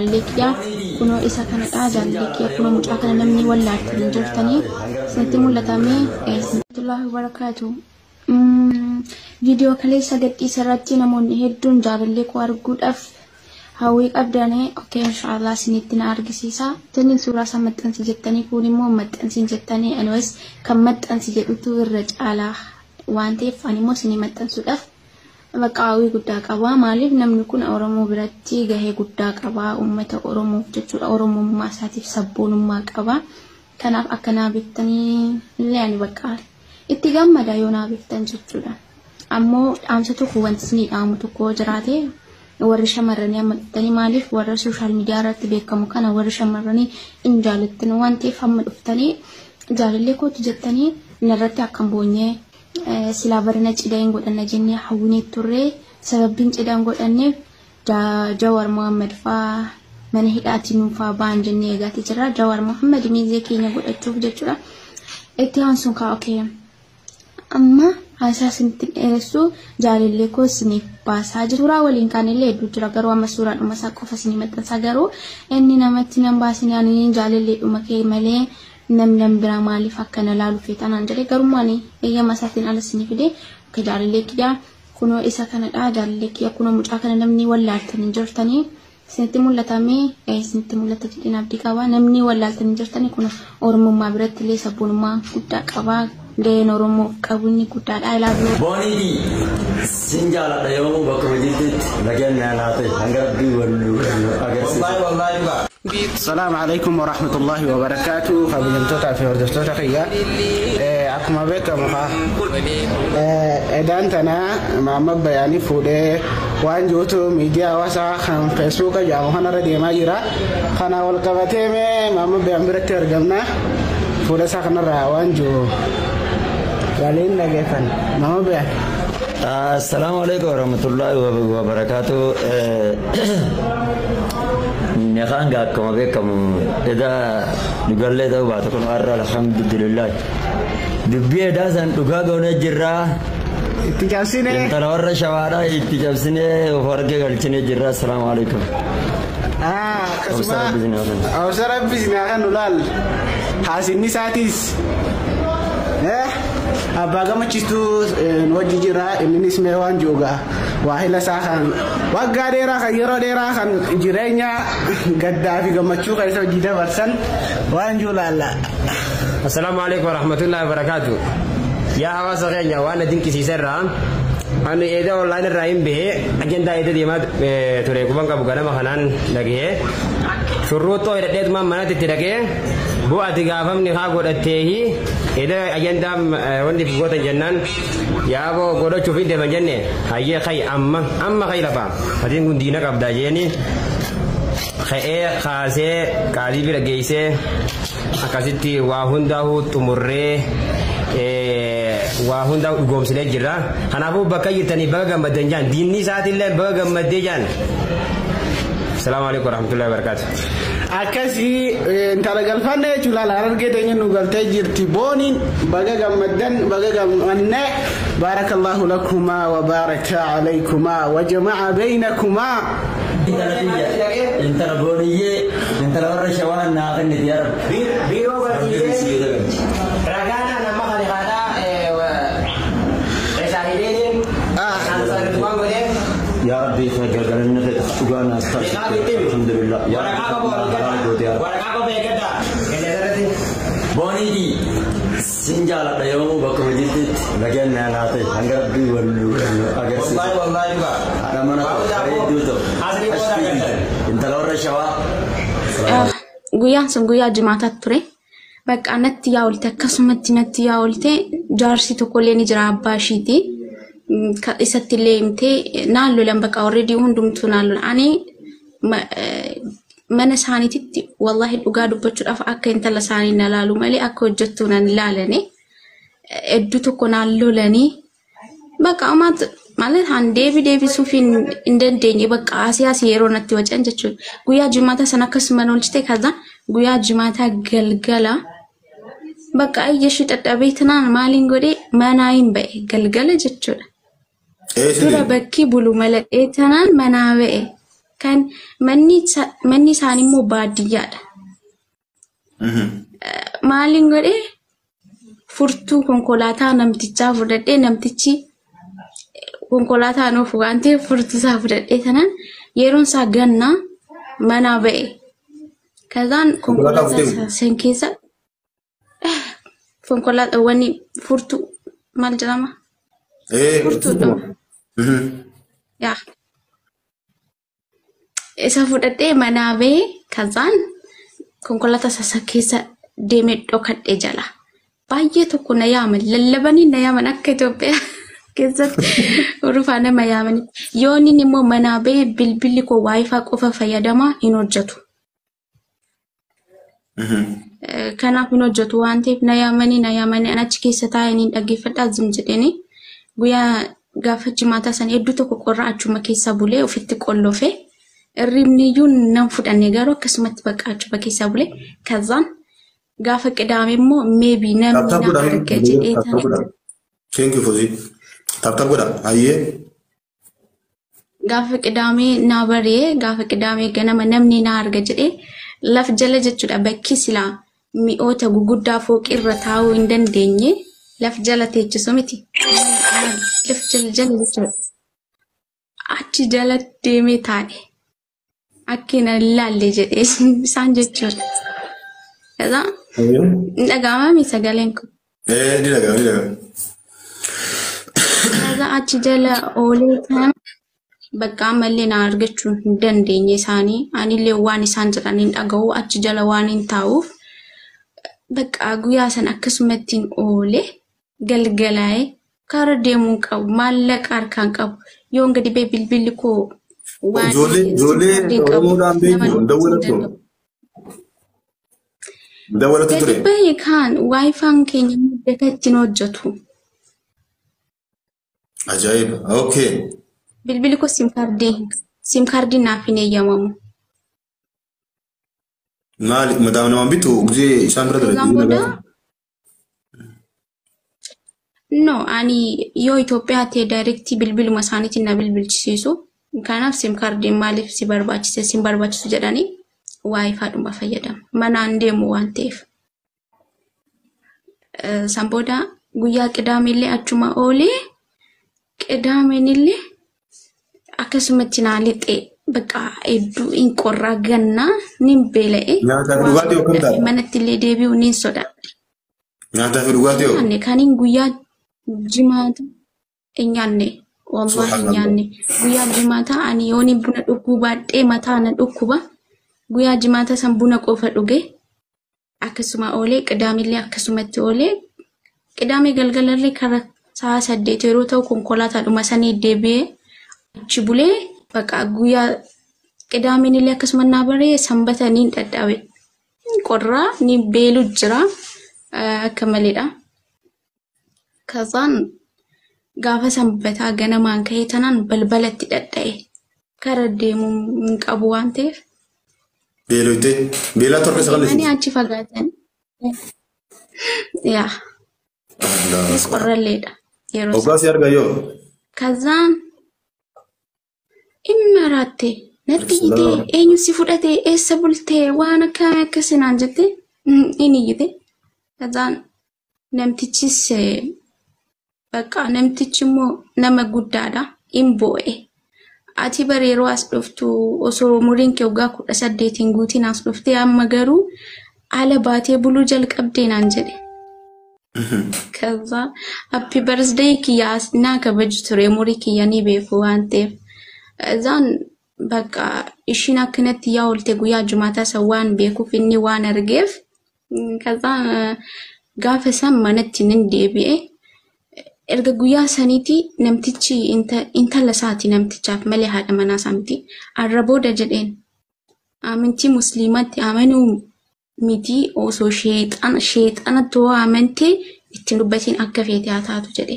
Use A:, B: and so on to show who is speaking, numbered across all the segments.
A: Jaalallee kiyyaa kunoo isa kanadha. Jaalallee kiyya kunoo mucaa kana namni wallaaltanii jirtanii isinitti mul'atamee Warahmatullahi wabarakaatu. Viidiyoo kaleessa gadhiisa irratti namoonni hedduun jaalallee koo arguudhaaf hawwii qabdanii, okay, inshaallah isinitti na argisiisa. Tani suuraa isaa maxxansi jettanii, kun immoo maxxansi jettanii, anyways kan maxxansi jedhutu irra caalaa waan ta'eef ani immoo isinii maxxansuudhaaf bakka hawwii guddaa qaba. Maaliif, namni kun Oromoo biratti gahee guddaa qaba. Uummata Oromoof jechuudha. Oromummaa isaatiif sabboonummaa qaba. Kanaaf akka naa beektanii illee ani bakka itti gammada yoo naa beektan jechuudha. Ammoo dhaamsa tokko wanti isinii dhaamu tokko jiraate, warri shamarranii amma dhuftanii, maaliif warra social media irratti beekamu kana warri shamarranii hin jaalattan waan ta'eef, amma dhuftanii jaalallee kootu jettanii narratti akka hin boonyee. Silaa barana cidha hin godhanna jennee hawwinee turre. Sababbiin cidha hin godhanneef Jawar Mohaammed faa mana hidhaatii nuufaa ba'an jennee eegaatii jirra. Jawar Mohaammed miizee keenya godhachuuf jechuudha. Itti aansuun kaa, okay. Amma haasaa isinitti dheeressu, jaalallee koo isiniif baasaa jira. Suuraa waliin kaanillee hedduu jira, garuu amma suuraa dhuma isaa qofa isinii maxxansaa, garuu inni namatti nan baasin, ani jaalallee dhuma kee malee namni biraa maaliif akka na laalu feetanaan jedhee, garuu maali eeyyama isaatiin ala isinii fide. Okay, jaalallee kiyyaa kunoo isa kanadha. Jaalallee kiyya kunoo mucaa kana namni wallaaltanii jirtanii isinitti mul'atamee, isinitti mul'ata jedheen abdii qaba. Namni wallaaltanii jirtanii kun Oromummaa biratti illee sabboonummaa guddaa qaba. Gaheen Oromoof qabu inni guddaadha. Ilaaluu.
B: Booniiti sin jaaladha, yoomuu bakkuma jirtutti nagaan naa ta'e hanga Rabbii wal agarsiisu.
C: Wallahi dhugaa.
D: Salaamu alaikum warahmatullahi wabarakatuh. Kabajamtootaa fi hordoftoota kiyya. Akkuma beekamu haa edaan tana Maamad Bayaanii fuudhee waan jirutu miidiyaa hawaasaa kan Feesbuuka jedhamu kanarra deemaa jira. Kana wal qabatee mee Maamad Bayaan biratti argamna. Fuudha isaa kanarraa waan jiru waliin dhageeffanna. Maamad Bayaan.
B: Assalaamu alaikum warahmatullahi wabarakatuh. Neqaan gaa akkuma beekamu edaa dhugallee ta'uu baatu kun har'a alhamdulillah. Dubbii edaa san dhugaa goonee jirraa.
D: Itti cabsinee.
B: Intala warra Shawaadhaa itti cabsinee of argee galchinee jirra. Assalaamu alaikum.
D: Akkasuma obsa Rabbi isin haa kennu laal. Haasinni isaatis. Abbaa Gammachiistuu nu wajji jira, innis mee waan jiru gaa waahila isaa kan waggaa dheeraa kan yeroo dheeraa kan jireenya gaddaa fi gammachuu keessa hojii dabarsan waan jiru laalla.
C: Assalaamu alaikum warahmatullahi wabarakatuh. Yaa hawaasa keenya, waan na dinqisiisa irraa ani eeda online irraa hin bahee ajandaa eeda deemaa ture kuban qabu, ganama kanaan dhagahee shurruuxoo hidhadheetumaan manatti itti dhaqee bu'aati gaafamni haa godhatteehi eeda ajandaa wanni gootan jennaan yaaboo godhachuuf hin deeman jenne, hayyee kay amma amma kay lafa atiin kun diina qabdaa jeeni ka'ee kaasee qaadii bira geessee akkasitti waa hundaa'uu xumurree waa hundaa dhugoomsinee jirra. Kanaafuu bakka jirtanii baga gammaddan jaan, diinni isaatillee baga gammaddee jaan. Asalaamu alaikum warahmatullahi wabarakatuh.
D: Akkasii intala galfanne jechuudha, laala Harargee teenya nu galtee jirti Booniin. Baga gammaddan, baga gammanne. Baarakallahu lakumaa wa baaraka alaykumaa wa jama'a baynakumaa.
B: Intala tiyya, intala Booniyyee, intala warra Shawaa naa kenniti yaa Rabbi.
C: Biiroo barsiisee ragaana nama kan haadhaa isaanii kan godhee.
B: Yaa Rabbi, gargaaranni kee dhugaa naaf taasise. Alhamdulillah. Yaa Rabbi, goote yaa Rabbi.
C: Waraqaa qofa eeggadha. Qilleensarratti.
B: Booniiti sin jaaladha, yoomuu bakkuma jirtutti nagaan naa ta'e hanga Rabbii wal agarsiisu.
C: Wallahi wallahi dhugaa.
B: Haadha mana ta'u bareedduu ta'u.
C: Asrii booda agartan.
B: Intala warra Shawaa.
A: Guyyaan sun guyyaa jimaataatti ture. Bakka natti yaa oolte, akkasumatti natti yaa oolte. Jaarsi tokkollee ni jira, abbaa ishiiti. Isatti illee himtee naan lolan, bakka already hundumtuu naan lolan. Ani mana isaaniititti wallahi dhugaa dubbachuudhaaf akka intala isaanii na laalu malee akka hojjettuu nan ilaalani. Hedduu tokko naan lolanii bakka amaat ማለት han deebi deebisuuf hin dandeenye, bakka asii asii yeroo natti wacan jechuudha. Guyyaa jimaataa sana akkasuma oolchite, kaza guyyaa jimaataa galgala bakka ayyashi dadhabee tanaan maaliin godhee manaa hin ba'e galgala jechuudha. Dura bakki bulu maladhee tanaan manaa ba'e. Kan manni isaanii immoo baadiyyaadha. Maaliin godhee furtuu konkolaataa namtichaa fudhadhee, namtichi konkolaataan oofu waan ta'eef furtuu isaa fudhadhee tanaan yeroon isaa gannaa manaa ba'e. Kazaan
E: Konkolaataa
A: konkolaataa
E: fuutee?
A: San keessa konkolaataa wanni furtuu maal jedhama? Furtuudha. Yaa. Isa fudhadhee manaa ba'ee, kazaan konkolaataa isa keessa deemee dhokadhee jala. Baay'ee tokko na yaaman, lallabanii na yaaman, akka Itoophiyaa keessatti urufaa nama yaamani. Yoo inni immoo manaa ba'ee bilbilli koo WiFi qofa fayyadamaa hin hojjetu. Kanaaf hin hojjetu waan ta'eef na yaamanii na yaamanii, ani achi keessa taa'anii dhaggeeffadhaa zim jedhanii. Guyyaa gaafa jimaataa sana hedduu tokko qorra, achuma keessa bulee ofitti qollofe. Hirribni iyyuu nan fudhanne, garuu akkasumatti bakka achuma keessa bulee. Kazaan gaafa qidaame immoo maybe namni
E: Tap tap
A: na
E: godhaa.
A: arga jedhee
E: Tap tap
A: tana
E: godhaa. Thank you, Fozi. Tap tap godhaa. Hayyee.
A: Gaafa qidaamee naa baree, gaafa qidaamee ganama namni na arga jedhee laf jala jechuudha, bakki silaa mi'oota guguddaa fooqirra taa'uu hin dandeenye laf jala teechisu miti. Laf jala jala jechuudha. Achi jala deemee taa'e. Akka hin ilaalle jedhee isaan jechuudha. Kazaa hin dhaga'amami sagaleen kun?
E: Ni dhaga'ama, ni dhaga'ama.
A: Kazaa achi jala oolee kana bakka ammallee na argachuu hin dandeenye isaanii. Anillee waan isaan jedhan hin dhaga'u, achi jala waan hin taa'uuf. Bakka guyyaa sana akkasumatti oolee galgalaa'ee karaa deemuu qabu, maallaqa harkaan qabu, yoon gadi ba'e bilbilli koo waan
E: Ijoollee ijoollee
A: SIM card qabu
E: Oromoodhaan
A: nama
E: beektu
A: dubbisuu hin
E: dawwalatu.
A: danda'u.
E: Dawwalatu
A: Gadi
E: ture.
A: ba'e kaan WiFi'n keenya daka ittiin hojjetu.
E: Ajaa'iba. Okay.
A: Bilbilli koo SIM card naaf hin eeyyamamu.
E: Maali madaam namaan bitu gisee isaan bira ture.
A: Kazaan booda no, ani yoo Itoophiyaa ta'e direct bilbiluma isaaniitiin na bilbilchisiisu. Kanaaf SIM card'n maaliif si barbaachise, si barbaachisu jedhanii WiFi'dhuma fayyadamu. Manaan deemu waan ta'eef. San booda guyyaa qidaameellee achuma oolee, qidaameenillee akkasumatti naa lixee, bakka hedduu hin qorraa, gannaa nin beela'e.
E: Nyaataa fi dhugaatii akkam taate?
A: Manatti illee deebi'uu nin sodaadhe.
E: Nyaataa fi dhugaatii hoo?
A: Nyaanne kaniin guyyaa jimaata hin nyaanne. Wallahi hin
E: Subhaanallah.
A: nyaanne. Guyyaa jimaataa ani yooni buna dhuguu baadhee mataa na dhukkuba. Guyyaa jimaata san buna qofa dhuge. Akkasuma oolee, qidaamillee akkasumatti oolee, qidaamee galgalallee kara sa'a 8 yeroo ta'u konkolaataadhuma sanii deebi'ee achi bulee, bakka guyyaa qidaameen illee akkasuma naa baree, sanbata niin dhadhaabe. Qorraa ni beelu jira akka maleedha. Kazaan gaafa sanbataa ganamaan ka'ee tanaan balbalatti dhadha'e. Kara deemuu hin qabu waan ta'eef.
E: Beeloytee beelaa torba isa
A: Deemanii
E: qalleessite.
A: achi fagaatan. Yaa,
E: Allah.
A: qorralleedha yeroo sana.
E: Hoggaa si argaa yoo.
A: Kazaan dhimma raatte natti iyyitee, eenyu si fudhate, eessa bultee, waan akkamii akkasii naan jette in iyyite. Kazaan namtichis bakka namtichi immoo nama guddaadha, hin boo'e. Ati bara yeroo as dhuftu osoo umuriin kee waggaa 18 guutiin as dhuftee, amma garuu ala baatee buluu jalqabdee naan jedhe. ከዛ happy birthday kiyya naa kabaju ture, umurii kiyya ni beeku waan ta'eef. Izaan bakka ishiin akkanatti yaa oolte guyyaa jumaataa san waan beekuuf, inni waan argeef, ከዛ gaafa san manatti nin deebi'e. Erga guyyaa saniiti namtichi intala isaati namtichaaf malee haadha manaa isaa miti. Arra booda jedheen amantii musliimatti amanuu miti, osoo sheexana sheexanatti hoo amantee ittiin dubbatiin, akka feete haa taatu jedhe.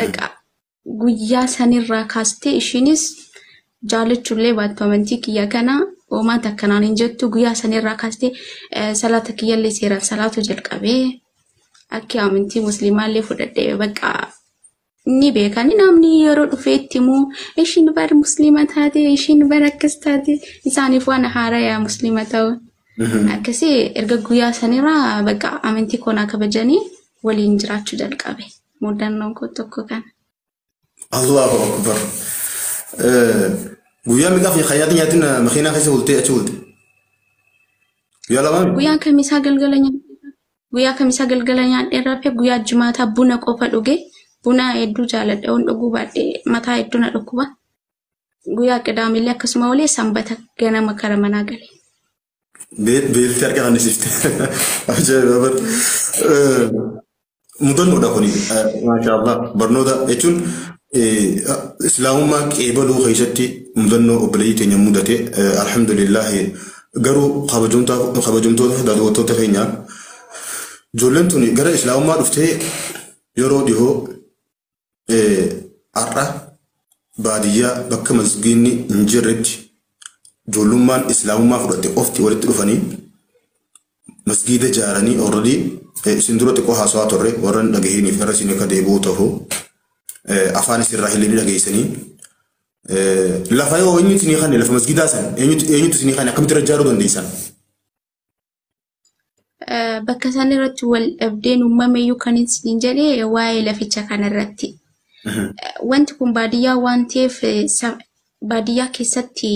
A: Egaa guyyaa sanirraa kaastee ishiinis jaalachuullee baattu amantii kiyya kana homaa takkanaan hin jettu, guyyaa sanirraa kaastee salaata kiyyallee seeraan salaatu jalqabee, akka amantii musliimaallee fudhadhee bakka. Ni beekani namni yeroo dhufee itti himuu ishiin bar musliima taate ishiin bar akkas taate isaaniif waan haarayaa musliima ta'u. Akkasii erga guyyaa sanirraa bakka amantii koonaa kabajanii waliin jiraachuu jalqabe. Mudannoon koo tokko kana.
E: Allahu akbar. Guyyaa meeqaaf khayyaata nyaatiin makiinaa keessa bultee achi bulte? Guyyaa lamaa?
A: Guyyaa kamisaa galgala nyaadhee guyyaa kamisaa galgala nyaadhee rafee guyyaa jimaataa buna qofa dhuge. Buna hedduu jaaladha waan dhuguu baadhee mataa hedduu na dhukkuba. Guyyaa qidaamillee akkasuma olee sanbata ganama kara manaa gale.
E: Beelti harka kan isifte. Ajaa'iba bar. Mudannoodha kuni. Maashaallah. Barnoota jechuun islaamummaa qeebaluu keessatti mudannoo obboleeyyii teenya mudate alhamdulillah garuu kabajamtoota daawwattoota keenya ijoolleen tuni gara islaamummaa dhuftee yeroo dhihoo har'a baadiyyaa bakka masgiinni hin jirretti ijoollummaan islaamummaa fudhatte qofti walitti dhufanii masgiida ijaaranii already isin dura xiqqoo haasawaa turre warra hin dhagahiniif irra isin akka deebi'uu ta'u afaan isinirraa illee ni dhageessanii lafa yoo eenyutu isinii kanne lafa masgiidaa san eenyutu isinii kanne akkamitti irra ijaaruu dandeessan?
A: Bakka isaan irratti wal dhabdeen uumameyyuu kan isin jedhee waa'ee laficha kanarratti. Wanti kun baadiyyaa waan ta'eef baadiyyaa keessatti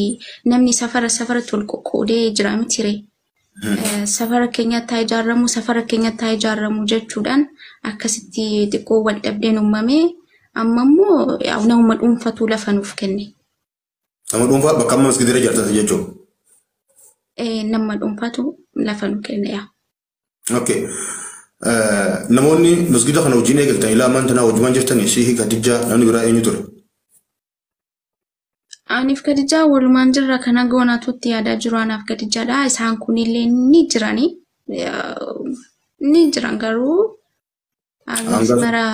A: namni safara safaratti wal qoqqoodee jira miti. Safara keenyatti haa ijaaramu safara keenyatti haa ijaaramu jechuudhaan akkasitti xiqqoo wal dhabdeen uumame amma immoo nama dhuunfatu lafa nuuf kenne.
E: Nama dhuunfaa bakka amma masgiida irra ijaartan jechuudha.
A: Nama dhuunfatu lafa nuuf kenne yaa.
E: Okay. Namoonni masgiida kana wajjin eegaltan ilaa ammaan tanaa wajjumaan jirtanii Sihi Khadijaa namni biraa eenyu ture?
A: Aniif Khadijaa walumaan jirra kana goonaatutti yaadaa jiru anaaf Khadijaadha. Isaan kunillee ni jirani. Ni jiran garuu mara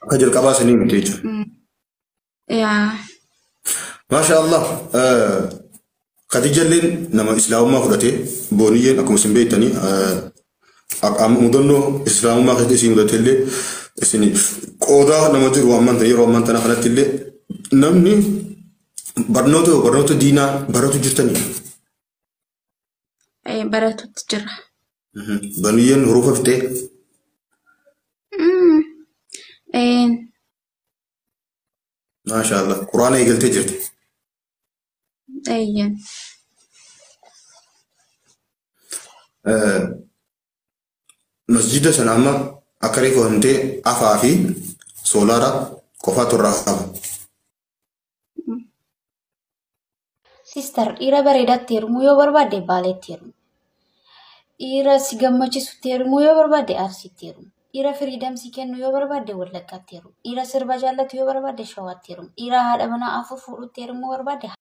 E: akka jalqabaa sanii miti jechuudha.
A: Yaa.
E: Maasha Allah. Khadijalleen nama islaamummaa fudhatee booniyyeen akkuma isin beektanii mudannoo islaamummaa keessatti isin mudate illee isin qoodaa nama jiru ammaan tana yeroo ammaan tana kanatti illee namni barnoota diinaa baratu jirtanii.
A: Baratutti jira.
E: Baniyyeen hurufa fixee. Maasha Allah. Quraana eegaltee jirti.
A: Eeyyan.
E: Masjida sana amma akka reefu hantee afaa fi soolaara qofaatu irraa hafa.
F: Sister, dhiira bareedaatti heerumuu yoo barbaadde Baaleetti heerumi. Dhiira si gammachiisutti heerumuu yoo barbaadde Arsiitti heerumi. Dhiira firiidamsii kennu yoo barbaadde Wallaggaatti heerumi. Dhiira sirba jaallatu yoo barbaadde Shawaatti heerumi. Dhiira haadha manaa afur fuudhutti heerumuu barbaadde